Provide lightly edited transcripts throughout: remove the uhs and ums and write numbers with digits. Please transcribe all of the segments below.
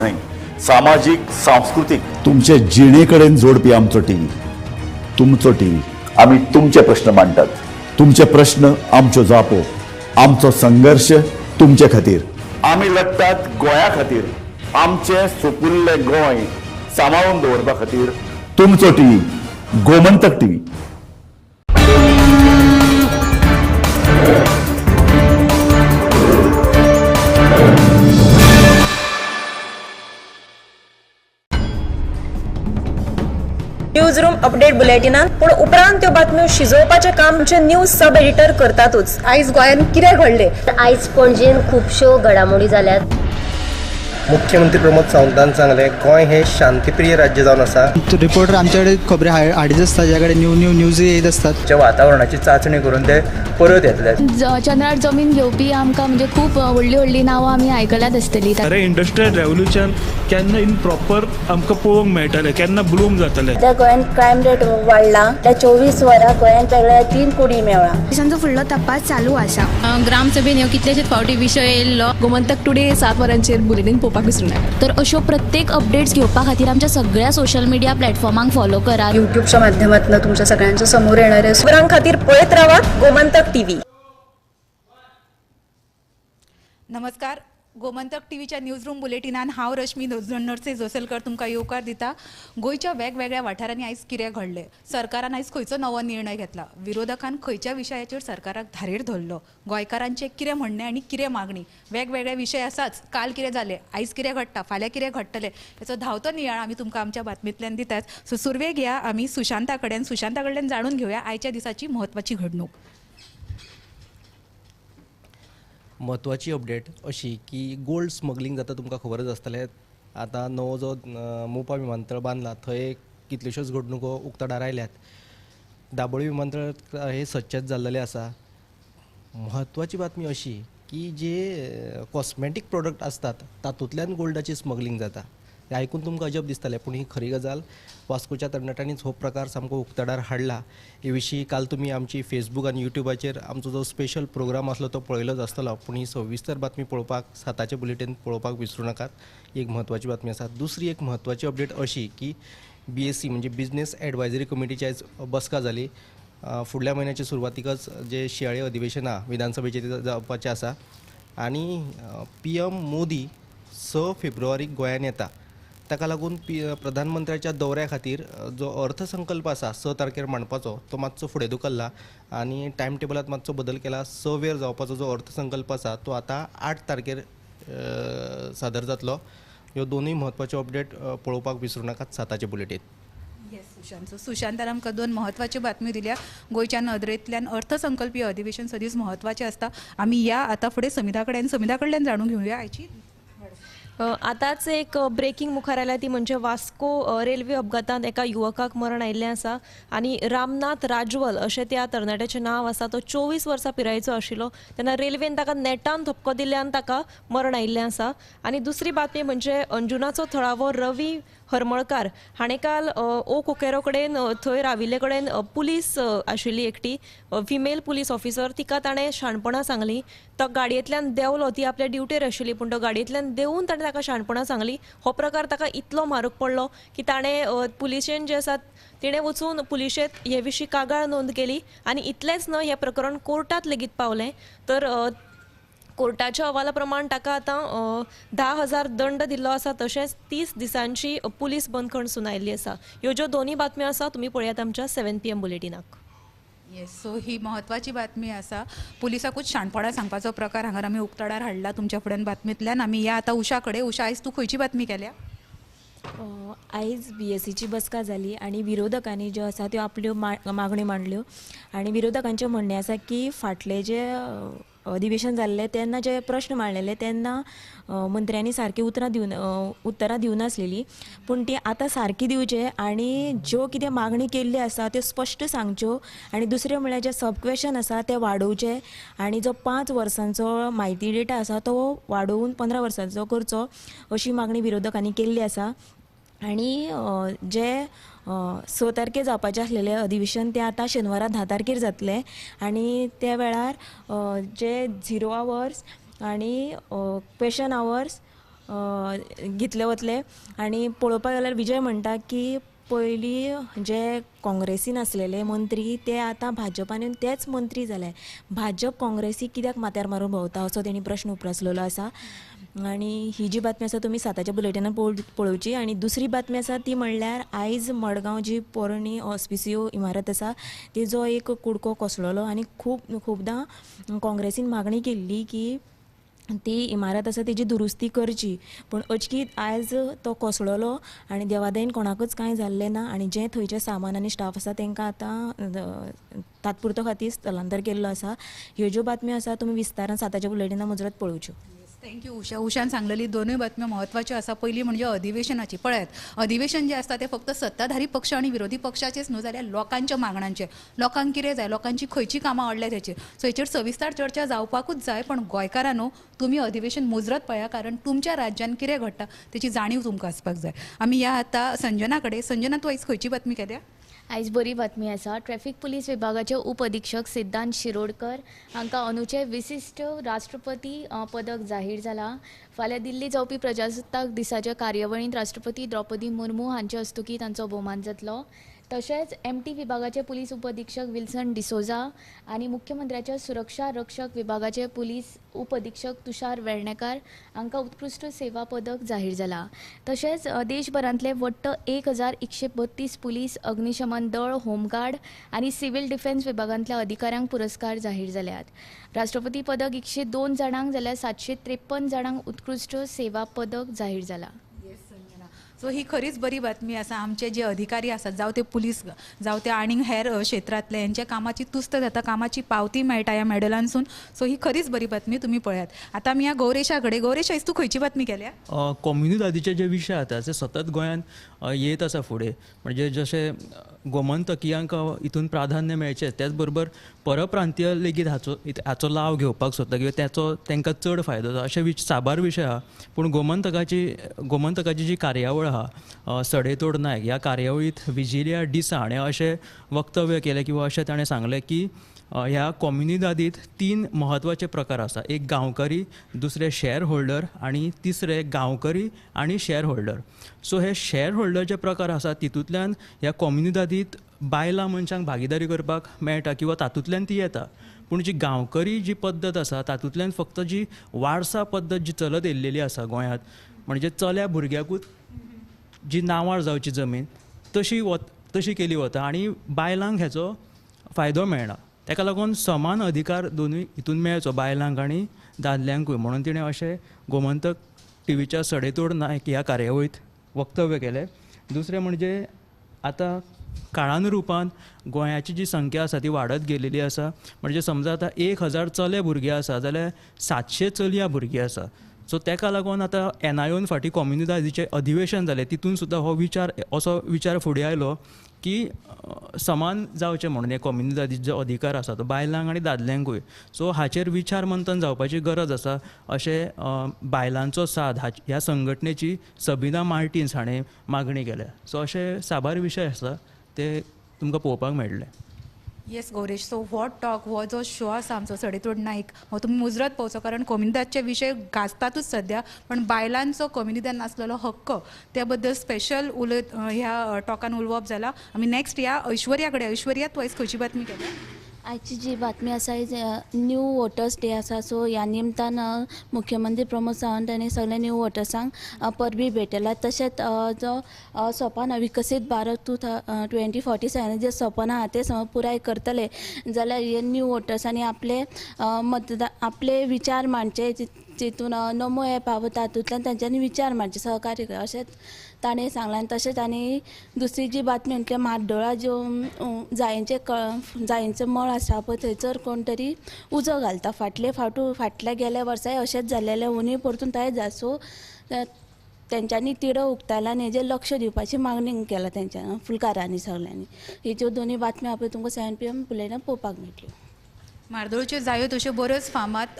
न्हय, सामाजीक, सांस्कृतीक, तुमचे जिणे कडेन जोडपी आमचो टीव्ही, तुमचो टीव्ही। आमी तुमचे प्रश्न मांडटात, तुमचे प्रश्न आमच्यो जापो, आमचो संघर्ष तुमचे खातीर। आमी लढटात गोंया खातीर, आमचें सुपुल्लें गोंय सांबाळून दवरपा खातीर। तुमचो TV, Gomantak TV. News room update बुलेटिनात, पूण उपरांत त्यो बातम्यो शिजोवपाचें काम आमचे न्यूज सब एडिटर करतातूच। आयज गोंयांत कितें घडलें? आयज पणजेन खुबश्यो घडामोडी जाल्यात। मुख्यमंत्री प्रमोद सावंतान सांगलें, गोंय हें शांतीप्रिय राज्य जावन आसा। रिपोर्टर आमच्याकडे खबरी हाडीत आसता, ज्या कडेन न्यू न्यू न्यूज येत आसतात। च्या वातावरणाची चांचणी करून ते परत येतले। चंद्रार जमीन घेवपी आमकां म्हणजे खूब व्हडलीं व्हडलीं नांवां आमी आयकल्यात आसतलीं। अरे इंडस्ट्रियल रेवोल्युशन केन्ना इन प्रॉपर आमकां पळोवंक मेळटलें, केन्ना ब्लूम जातलें? सध्या गोंयांत क्रायम रेट वाडला। त्या 24 वरां गोंयांत वेगळ्या 3 कुडी मेळ्ळा। पोलिसांचो फुडलो तपास चालू आसा। ग्रामसभेन ह्यो कितलेशेच फावटी विशय येयल्लो। गोमंतक टुडे 7 वरांचेर बुलेटीन पळोवपाक विसरूं नाका। तर अश्यो प्रत्येक अपडेट्स घेवपा खातीर आमच्या सगळ्या सोशल मिडिया प्लॅटफॉर्मांक फॉलो करात। युट्यूबच्या माध्यमातून तुमच्या सगळ्यांच्या समोर येणार आहे। खबरां खातीर पळयत रावात गोमंतक टीव्ही। नमस्कार, गोमंतक टीव्हीच्या न्यूज रूम बुलेटिनान हांव रश्मी नर्से जोसलकर तुमकां येवकार दिता। गोंयच्या वेगवेगळ्या वाठारांनी आयज कितें घडलें, सरकारान आयज खंयचो नवो निर्णय घेतला, विरोधकान खंयच्या विशयाचेर सरकाराक धारेर धरलो, गोंयकारांचें कितें म्हणणें आनी कितें मागणी, वेगवेगळे विशय आसाच। काल कितें जालें, आयज कितें घडटा, फाल्यां कितें घडटलें, हेचो धांवतो नियाळ आमी तुमकां आमच्या बातमींतल्यान दितात। सो सुरवेक या आमी सुशांता कडेन, सुशांता कडल्यान जाणून घेवया आयच्या दिसाची म्हत्वाची घडणूक। म्हत्वाची अपडेट अशी की गोल्ड स्मगलिंग जाता, तुमकां खबरच आसतलें। आतां नवो जो मोपा विमानतळ बांदला थंय कितल्योश्योच घडणुको उक्ताडार आयल्यात। दाबोळी विमानतळ हे सदचेच जाल्लेलें आसा। म्हत्वाची बातमी अशी की जे कॉस्मेटीक प्रोडक्ट आसतात तातूंतल्यान गोल्डाची स्मगलिंग जाता। हें आयकून तुमकां अजब दिसतलें, पूण ही खरी गजाल। वास्कोच्या तरणाट्यांनीच हो प्रकार सामको उक्ताडार हाडला। हे विशीं काल तुमी आमची फेसबूक आनी युट्यूबाचेर आमचो जो स्पेशल प्रोग्राम आसलो तो पळयलोच आसतलो, पूण ही सविस्तर बातमी पळोवपाक 7 बुलेटीन पळोवपाक विसरूं नाकात। ही एक म्हत्वाची बातमी आसा। दुसरी एक म्हत्वाची अपडेट अशी की BSc म्हणजे बिजनेस एडवायजरी कमिटीची आयज बसका जाली। फुडल्या म्हयन्याच्या सुरवातीकच जे शियाळी अधिवेशन आहा विधानसभेचें तें जावपाचें आसा आनी PM Modi 6 फेब्रुवारीक गोंयांत येता। ताका लागून प्रधानमंत्र्याच्या दौऱ्या खातीर जो अर्थसंकल्प आसा 6 तारखेर मांडपाचो तो मातसो फुडें धुकल्ला आनी टायम टेबलांत मातसो बदल केला। 6 वेर जावपाचो जो अर्थसंकल्प आसा तो आतां 8 तारखेर सादर जातलो। ह्यो दोनूय म्हत्वाच्यो अपडेट पळोवपाक विसरूं नाकात 7 बुलेटीन। येस सुशांत, सुशांतान आमकां दोन म्हत्वाच्यो बातम्यो दिल्या। गोंयच्या नदरेंतल्यान अर्थसंकल्पीय अधिवेशन सदींच म्हत्वाचें आसता। आमी या आतां फुडें समिधा कडेन, समिधा कडल्यान जाणून घेवया आयची। आतांच एक ब्रेकिंग मुखार आयल्या ती म्हणजे वास्को रेल्वे अपघातांत एका युवकाक मरण आयिल्लें आसा आनी रामनाथ राजवल अशें त्या तरणाट्याचें नांव आसा। तो 24 वर्सां पिरायेचो आशिल्लो तेन्ना रेल्वेन ताका नेटान धपको दिल्ल्यान ताका मरण आयिल्लें आसा। आनी दुसरी बातमी म्हणजे अंजुनाचो थळावो रवी हरमळकार हाणें काल ओ कोकेरो कडेन थंय राविल्ले कडेन पुलीस आशिल्ली एकटी फिमेल पुलीस ऑफिसर, तिका ताणें शाणपणां सांगली। तो गाडयेंतल्यान देंवलो, ती आपल्या ड्युटेर आशिल्ली, पूण तो गाडयेंतल्यान देंवून ताणें ताका शाणपणां सांगली। हो प्रकार ताका इतलो म्हारग पडलो की ताणें पुलिशेन जे आसा तिणें वचून पुलिशेंत हे विशीं कागाळ नोंद केली आनी इतलेंच न्हय हें प्रकरण कोर्टांत लेगीत पावलें। तर कोर्टाच्या अहवाला प्रमाण ताका आतां 10,000 दंड दिल्लो आसा, तशेंच 30 दिसांची पुलीस बंदखण सुनायिल्ली आसा। ह्यो ज्यो दोनूय बातम्यो आसा तुमी पळयात आमच्या 7 PM बुलेटिनाक। येस, सो ही म्हत्वाची बातमी आसा। पुलिसाकूच शाणपणां सांगपाचो प्रकार हांगा आमी उक्ताडार हाडला तुमच्या फुड्यान बातमींतल्यान। आमी या आतां उषा कडेन। उषा, आयज तूं खंयची बातमी केल्या? आयज BSCची बसका जाली आनी विरोधकांनी ज्यो आसा त्यो आपल्यो मागण्यो मांडल्यो आनी विरोधकांचें म्हणणें आसा की फाटले जे अधिवेशन जाल्लें तेन्ना जे प्रश्न मांडलेले तेन्ना मंत्र्यांनी सारकी उत्तरां दिवनासलेली, पूण ती आतां सारकी दिवचे आनी ज्यो कितें मागणी केल्ली आसा त्यो स्पश्ट सांगच्यो आनी दुसरें म्हळ्यार जे सब क्वेशन आसा ते वाडोवचे आनी जो 5 वर्सांचो म्हायती डेटा आसा तो वाडोवन 15 वर्सांचो करचो अशी मागणी विरोधकांनी केल्ली आसा। आनी जे 6 तारखेर जावपाचें आसलेलें अधिवेशन तें आतां शेनवारा 10 तारखेर जातलें आनी त्या वेळार जे 0 आवर्स आनी क्वेशन आवर्स घेतले वतले. आनी पळोवपाक गेल्यार विजय म्हणटा की पयलीं जे काँग्रेसीन आसलेले मंत्री ते आतां भाजपान येवन तेच मंत्री जाले. भाजप काँग्रेसी कित्याक माथ्यार मारून भोंवता असो तेणी प्रश्न उप्रासलेलो आसा. आनी ही जी बातमी आसा तुमी 7च्या बुलेटिनान पळोवची. आनी दुसरी बातमी आसा ती म्हणल्यार आयज मडगांव जी पोरणी ऑस्पिसियो इमारत आसा तेजो एक कुडको कोसळलो आनी खूबदां काँग्रेसीन मागणी केल्ली की ती इमारत आसा तेजी दुरुस्ती करची, पूण अचकीत आयज तो कोसळलो आनी देवादयेन कोणाकूच कांय जाल्लें ना आनी जें थंयचें सामान आनी स्टाफ आसा तांकां आतां तात्पुरतो खातीर स्थलांतर केल्लो आसा. ह्यो ज्यो बातम्यो आसा तुमी विस्तारान 7च्या बुलेटिना मुजरत पळोवच्यो. Thank you Usha. उषान सांगलेली दोनूय बातम्यो म्हत्वाच्यो आसा. पयली म्हणजे अधिवेशनाची. पळयात, अधिवेशन जें आसता तें फक्त सत्ताधारी पक्ष आनी विरोधी पक्षाचेच न्हू, जाल्यार लोकांच्या मागण्यांचें, लोकांक कितें जाय, लोकांची खंयची कामां अडल्या तेचेर. सो हेचेर सविस्तर चर्चा जावपाकूच जाय. पण गोंयकारांनो, तुमी अधिवेशन मुजरत पळया, कारण तुमच्या राज्यान कितें घडटा तेची जाणीव तुमकां आसपाक जाय. आमी या आतां संजना कडेन. संजना, तूं आयज खंयची बातमी केल्या? आयज बरी बातमी आसा. ट्रॅफिक पुलीस विभागाचे उपअधिक्षक सिद्धांत शिरोडकर हांकां अंदूचे विशिश्ट राष्ट्रपती पदक जाहीर जाला. फाल्यां दिल्ली जावपी प्रजासत्ताक दिसाच्या कार्यावळींत राष्ट्रपती द्रौपदी मुर्मू हांचे हस्तुकीं तांचो भोवमान जातलो. तशेंच एमटी विभागाचे पुलीस उपअधिक्षक विल्सन डिसोजा आनी मुख्यमंत्र्याच्या सुरक्षा रक्षक विभागाचे पुलीस उपअधिक्षक तुषार वेर्णेकार हांकां उत्कृश्ट सेवा पदक जाहीर जाला. तशेंच देशभरांतले वट्ट 1132 पुलीस, अग्निशमन दळ, होमगार्ड आनी सिव्हिल डिफेन्स विभागांतल्या अधिकाऱ्यांक पुरस्कार जाहीर जाल्यात. राष्ट्रपती पदक 102 जाणांक जाल्यार 753 जाणांक उत्कृश्ट सेवा पदक जाहीर जाला. सो ही खरीच बरी बातमी आसा. आमचे जे अधिकारी आसात, जावं ते पुलीस, जावं ते आनीक हेर क्षेत्रांतले, हेंच्या कामाची तुस्त जाता, कामाची पावती मेळटा ह्या मेडलांसून. सो ही खरीच बरी बातमी, तुमी पळयात. आतां आमी ह्या गौरेशा कडेन. गौरेश, आयज तूं खंयची बातमी केल्या? कोम्युनिदादीचे जे विशय आसा ते सतत गोंयांत येत आसा फुडें. म्हणजे जशें गोमंतकियांक हितून प्राधान्य मेळचें, त्याच बरोबर परप्रांतीय लेगीत हाचो लाव घेवपाक सोदता किंवा ताचो तांकां चड फायदो जाता, अशे साबार विशय आहा. पूण गोमंतकाची जी कार्यावळ आहा सडेतोड नायक ह्या कार्यावळींत विजिलिया डिसा हाणें अशें वक्तव्य केलें किंवा अशें ताणें सांगलें की ह्या कोम्युनिदादीत 3 म्हत्वाचे प्रकार आसा. एक गांवकरी, दुसरे शेअर होल्डर आनी तिसरे गांवकरी आनी शेअर होल्डर. सो हे शेअर होल्डर जे प्रकार आसा तितूंतल्यान ह्या कोम्युनिदादीत बायलां मनशांक भागीदारी करपाक मेळटा किंवा तातूंतल्यान ती येता. पूण जी गांवकरी जी पद्दत आसा तातूंतल्यान फक्त जी वारसा पद्दत जी चलत येयल्लेली आसा गोंयांत, म्हणजे चल्या भुरग्याकूच जी नांवार जावची जमीन तशी केली वता आनी बायलांक हेचो फायदो मेळना. ताका लागून समान अधिकार दोनूय हितून मेळचो, बायलांक आनी दादल्यांकूय, म्हणून तिणें अशें गोमंतक टिवीच्या सडेतोड नायक ह्या कार्यावळींत वक्तव्य केलें. दुसरें म्हणजे आतां काळानुरूपान गोंयाची जी संख्या आसा ती वाडत गेलेली आसा. म्हणजे समजा आतां 1000 चले भुरगे आसा जाल्यार 700 चलयां भुरगीं आसा. सो ताका लागून आतां एनआयओन फाटीं कोम्युनिदादीचें अधिवेशन जालें, तितून सुद्दां हो विचार असो विचार फुडें आयलो की समान जावचें म्हणून हे कोम्युनिदादीचो जो अधिकार आसा तो बायलांक आनी दादल्यांकूय. सो हाचेर विचार मंथन जावपाची गरज आसा अशें बायलांचो साद ह्या संघटनेची सबिना मार्टिन्स हाणें मागणी केल्या. सो अशे साबार विशय आसा ते तुमकां पळोवपाक मेळटले. येस गौरेश, सो हो टॉक, हो जो शो आसा आमचो सडेतोड नायक, हो तुमी मुजरत पळोवचो, कारण कोम्युनिदादचे विशय गाजतातूच सद्या, पण बायलांचो कोम्युनिदाद नासलेलो हक्क त्या बद्दल स्पेशल उलयत ह्या टॉकान उलोवप जाला. आमी नेक्स्ट या ऐश्वर्या कडेन. ऐश्वर्या, तूं आयज खंयची बातमी केल्या? आयची जी बातमी आसा, न्यू वोटर्स डे आसा. सो ह्या निमतान मुख्यमंत्री प्रमोद सावंत हांणी सगळ्या न्यू वोटर्सांक परबी भेटयला. तशेंच जो सपन विकसीत भारत 2047 जे सपन आहा तें समज पुराय करतले जाल्यार हे न्यू वोटर्सांनी आपले मतदान आपले विचार मांडचे, तितून नमो एप आहा तातूंतल्यान तांच्यांनी विचार मांडचे, सहकार्य अशेंच ताणें सांगलां. आनी तशेंच आनी दुसरी जी बातमी म्हटल्यार म्हाड्डोळा ज्यो जायेंचें मळ आसा पळय थंयसर कोण तरी उजो घालता. फाटले फावटू फाटल्या गेल्या वर्साय अशेंच जालेलें, हुनूय परतून तेंच जालें. सो तेंच्यांनी तिडो उक्तायला आनी हेजेर लक्ष दिवपाची मागणी केला तेंच्या फुलकारांनी सगळ्यांनी. ही ज्यो दोनूय बातम्यो पळय तुमकां 7 PM बुलेटिनान पळोवपाक मेळटल्यो. मार्दोळच्यो जायो तश्यो बऱ्योच फामाद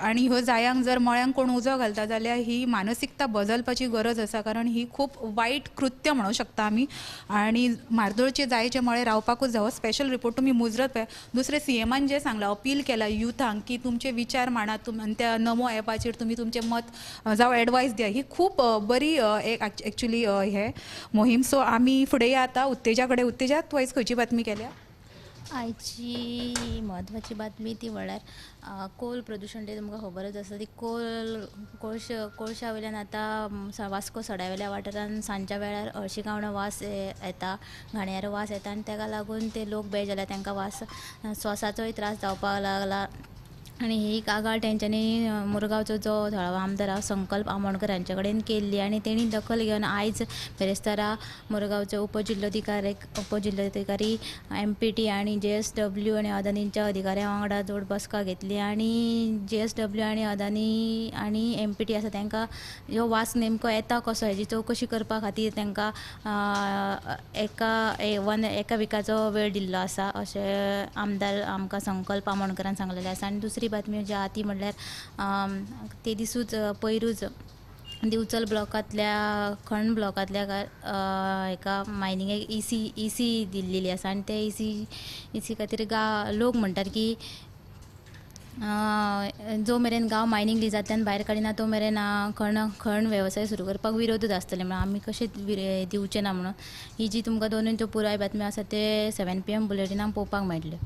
आनी ह्यो जायांक जर मळ्यांक कोण उजो घालता जाल्यार ही मानसिकता बदलपाची गरज आसा, कारण ही खूब वायट कृत्य म्हणूंक शकता आमी. आनी मार्दोळचे जायचे मळे रावपाकूच जावो. स्पेशल रिपोर्ट तुमी मुजरत पळय. दुसरें सीएमान जें सांगलां, अपील केलां युथांक की तुमचे विचार मांडात, त्या नमो एपाचेर तुमी तुमचें मत जावं एडवायस दिया. ही खूब बरी एक एक्चुली हे मोहीम. सो आमी फुडें या आतां उत्तेजा कडेन. उत्तेजा, तूं आयज खंयची बातमी केल्या? आयची म्हत्वाची बातमी ती म्हळ्यार कोल प्रदुशण. तें तुमकां खबरच आसा. ती कोल कोळश्या वयल्यान आतां वास्को सड्या वयल्या वाठारान सांजच्या वेळार हळशिकावणो वास येता, घाणयारो वास येता आनी ताका लागून ते लोक बेजार जाल्या. तांकां वास स्वासाचोय त्रास जावपाक लागला. आनी ही कागाळ तेंच्यांनी मुरगांवचो जो थळावो आमदार आसा संकल्प आमोणकर हांचे कडेन केल्ली आनी तेणी दखल घेवन आयज बेरेस्तारा मुरगांवचो उपजिल्लोधिकारी MPT आनी JSW आनी अदानीच्या अधिकाऱ्यां वांगडा जोड बसका घेतली आनी JSW आनी अदानी आनी MPT आसा तांकां ह्यो वास नेमको येता कसो हेजी चवकशी करपा खातीर तांकां एका विकाचो वेळ दिल्लो आसा अशें आमदार आमकां संकल्प आमोणकरान सांगलेलें आसा. आनी दुसरी बातमी जी आहा ती म्हणल्यार ते दिसूच पयरूच दिवचल ब्लॉकांतल्या खण ब्लॉकांतल्या एका मायनिंगेक EC दिल्लेली आसा आनी ते EC खातीर लोक म्हणटात की जो मेरेन गांव मायनींग लिजांतल्यान भायर काडिना तो मेरेन खण वेवसाय सुरू करपाक विरोधूच आसतले म्हणून आमी कशें दिवचे ना म्हणून. ही जी तुमकां दोनूय त्यो पुराय बातम्यो आसा ते 7 PM बुलेटिनाक पळोवपाक मेळटल्यो.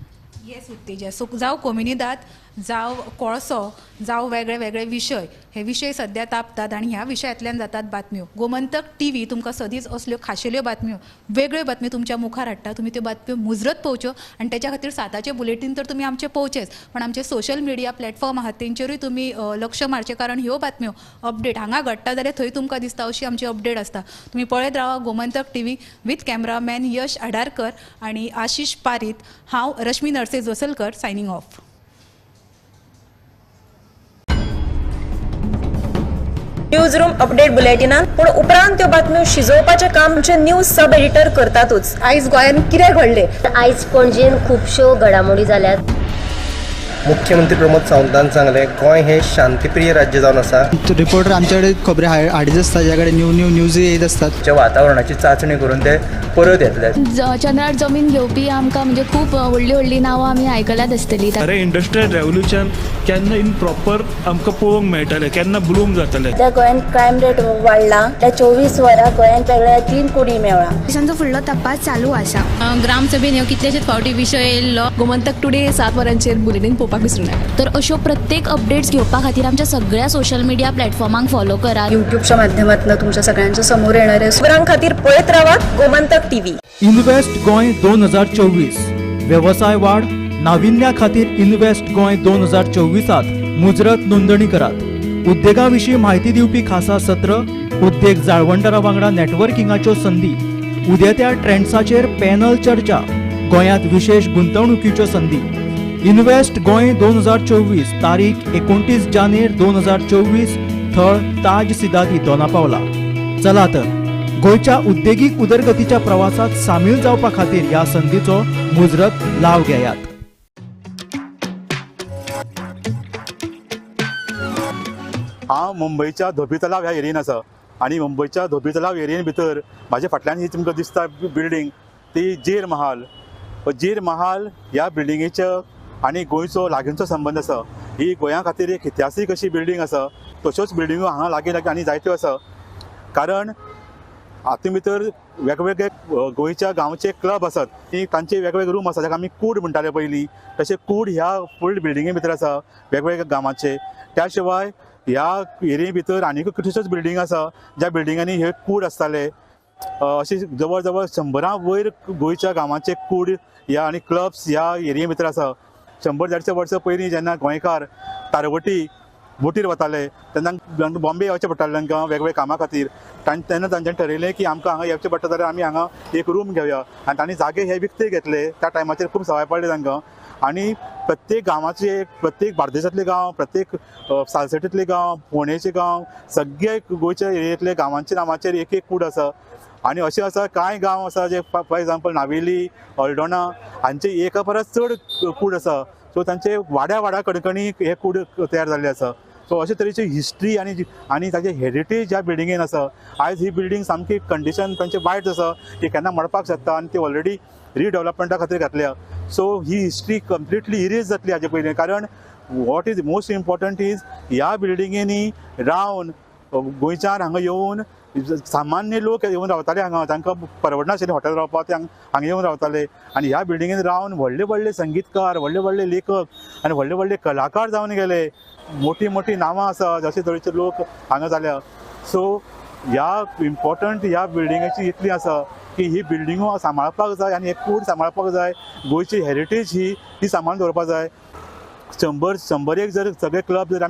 येस उत्तेजा. सो जावं कोमिनिदाद, जावं कोळसो, जावं वेगळे वेगळे विशय, हे विशय सद्या तापतात आनी ह्या विशयांतल्यान जातात बातम्यो. गोमंतक टीव्ही तुमकां सदींच असल्यो खाशेल्यो बातम्यो, वेगळ्यो बातम्यो तुमच्या मुखार हाडटा. तुमी त्यो बातम्यो मुजरत पळोवच्यो आनी तेच्या खातीर 7 बुलेटीन तर तुमी आमचे पळोवचेच, पण आमचे सोशल मिडिया प्लॅटफॉर्म आहात तेंचेरूय तुमी लक्ष मारचें, कारण ह्यो बातम्यो अपडेट हांगा घडटा जाल्यार थंय तुमकां दिसता अशी आमची अपडेट आसता. तुमी पळयत रावा Gomantak TV with cameraman Yash Adarkar आनी आशिश पारीत. हांव Rashmi Narse Josalkar signing off. News room update बुलेटिनान पूण उपरांत त्यो बातम्यो शिजोवपाचें काम आमचे न्यूज सब एडिटर करतातूच. आयज गोंयांत कितें घडलें? आयज पणजेन खुबश्यो घडामोडी जाल्यात. मुख्यमंत्री प्रमोद सावंतान सांगलें गोंय हे शांतीप्रिय राज्य जावन आसा. रिपोर्टर आमच्याकडे खबरी हाडीत आसता, ज्या कडेन न्यू न्यू न्यूज येत आसतात. वातावरणाची चाचणी करून ते परत येतले. चंद्रार जमीन घेवपी आमकां म्हणजे खूब व्हडली व्हडली नांवां आमी आयकल्यात आसतली. अरे इंडस्ट्रियल रेव्होल्युशन केन्ना इनप्रॉपर आमकां पळोवंक मेळटलें, केन्ना ब्लूम जातलें. त्या गोंयांत क्रायम रेट वाडला, त्या 24 वरां गोंयांत वेगळ्या 3 कोटी मेळ्ळा. पोलिसांचो फुडलो तपास चालू आसा. ग्रामसभेन ह्यो कितलेशेच फावटी विशय येयल्लो. गोमंतक टुडे 7 वरांचेर बुलेटीन पळोवपाक विसरूं नाका. तर अश्यो प्रत्येक अपडेट्स घेवपा खातीर आमच्या सगळ्या सोशल मिडिया प्लॅटफॉर्मांक फॉलो करात. युट्यूबच्या माध्यमातून तुमच्या सगळ्यांच्या समोर येणारे खबरां खातीर पळयत रावात गोमंतक टीव्ही. इन्व्हेस्ट गोंय 2024 वेवसाय वाड नाविन्या खातीर इन्व्हेस्ट गोंय 2024 मुजरत नोंदणी करात. उद्देगा विशीं म्हायती दिवपी खासा सत्र, उद्देग जाळवणदारा वांगडा नेटवर्किंगाच्यो संदी, उदेत्या ट्रेंड्साचेर पॅनल चर्चा, गोंयांत विशेष गुंतवणुकीच्यो संदी. इन्व्हेस्ट गोंय 2024 तारीख 29 जानेर 2024, थळ ताज सिदादी दोनापावला. चला तर गोंयच्या उद्देगीक उदरगतीच्या प्रवासात सामील जावपा खातीर ह्या संदीचो मुजरत लाव घेयात. हांव मुंबयच्या धोबी तलाव ह्या एरियेन आसा आनी मुंबयच्या धोबी तलाव एरियेन भितर म्हाज्या फाटल्यान ही तुमकां दिसता बिल्डींग ती जीर महाल. जीर महाल ह्या बिल्डिंगेच्या आनी गोंयचो लागींचो संबंद आसा. ही गोंया खातीर एक इतिहासीक अशी बिल्डींग आसा. तश्योच बिल्डिंगो हांगा लागीं लागीं आनी जायत्यो आसा, कारण हातूंत भितर वेगवेगळे गोंयच्या गांवचे क्लब आसात, ती तांचे वेगवेगळे रूम आसा, जाका आमी कूड म्हणटाले पयलीं, तशें कूड ह्या फूल बिल्डिंगे भितर आसा वेगवेगळ्या गांवाचे. त्या शिवाय ह्या एरिये भितर आनीक कितल्योश्योच बिल्डींग आसा ज्या बिल्डिंगांनी हे कूड आसताले. अशे जवळ जवळ 100 वयर गोंयच्या गांवांचे कूड ह्या आनी क्लब्स ह्या एरिये भितर आसा. 100-150 वर्सां पयलीं जेन्ना गोंयकार तारवटी बोटीर वताले तेन्ना बॉम्बे येवचें पडटालें तांकां वेगवेगळ्या कामां खातीर. तेन्ना तांच्यांनी ठरयलें की आमकां हांगा येवचें पडटा जाल्यार आमी हांगा एक रूम घेवया आनी तांणी जागे हे विकते घेतले. त्या टायमाचेर खूब सवाय पडले तांकां. आनी प्रत्येक गांवाचे, प्रत्येक बार्देसांतले गांव, प्रत्येक सालसेटींतले गांव, फोंडेचे गांव, सगळे गोंयच्या एरियेंतले गांवांच्या नांवाचेर एक एक कूड आसा. आनी अशें आसा कांय गांव आसा जे फॉर एग्जाम्पल नावेली, अल्डोना हांचे एका परस चड कूड आसा. सो तांचे वाड्या वाड्या कणकणी हे कूड तयार जाल्ले आसा. सो अशे तरेची हिस्ट्री आनी आनी ताचे हेरिटेज ह्या बिल्डिंगेन आसा. आयज ही बिल्डींग सामकी कंडिशन तांचे वायट आसा, ती केन्ना मोडपाक शकता आनी ती ऑलरेडी रिडेवलपमेंटा खातीर घातल्या. सो ही हिस्ट्री कंप्लिटली इरेज जातली हाजे पयलीं, कारण what is most important is ह्या बिल्डिंगेनी रावन गोंयच्यान हांगा येवन सामान्य लोक येवन रावताले हांगा, तांकां परवडनाशिल्लें हॉटेल रावपाक, ते हांगा येवन रावताले आनी ह्या बिल्डिंगेन रावन व्हडले व्हडले संगीतकार, व्हडले व्हडले लेखक आनी व्हडले व्हडले कलाकार जावन गेले. मोटी मोटी नांवां आसा अशे तरेचे लोक हांगा जाल्या. सो ह्या इम्पॉर्टंट ह्या बिल्डिंगाची इतली आसा की ही बिल्डिंगो सांबाळपाक जाय आनी हे कूड सांबाळपाक जाय. गोंयची हेरिटेज ही ती सांबाळून दवरपाक जाय. 100 101 जर सगळे क्लब जर आमी